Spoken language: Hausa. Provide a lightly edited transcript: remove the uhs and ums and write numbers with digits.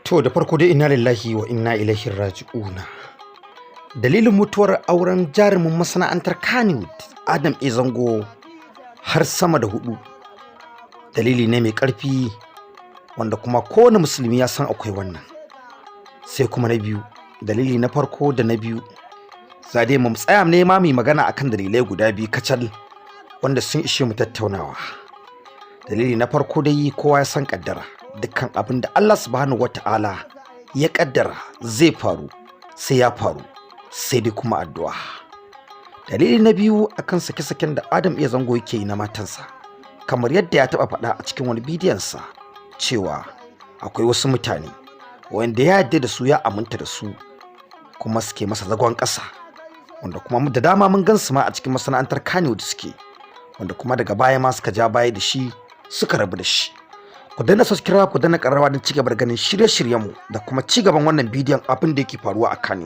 To, da farko dai, inna lillahi wa inna ilaihi raji'una. Dalilin mutuwar auren jarumin masana'antar Kannywood Adam A. Zango har sama da hudu. Dalili ne mai ƙarfi wanda kuma kowane Musulmi ya san akwai wannan. Sai kuma na biyu, dalili na farko da na biyu, za dai mu tsaya ne ma mu magana akan dalilai guda biyu kacal wanda sun ishe mu tattaunawa. Dalili na farko dai, kowa ya san kaddara. Dukkan abin da Allah Subhanahu wata'ala ya kaddara zai faru, sai ya faru, sai dai kuma addu'a. Dalili na biyu, akan sake-saken da Adam A. Zango yake yi na matansa, kamar yadda ya taɓa faɗa a cikin wani bidiyonsa cewa akwai wasu mutane wanda ya yarda da su, ya aminta da su, kuma suke masa zagon ƙasa, wanda kuma da dama mun gan su ma a cikin masana'antar Kannywood suke, wanda kuma daga baya ma suka ja baya da shi, suka rabu da shi. Ku danna subscribe, ku danna ƙararrawa don cigaba da ganin shirye-shiryenmu da kuma cigaban wannan bidiyon, abin da yake faruwa a Kano.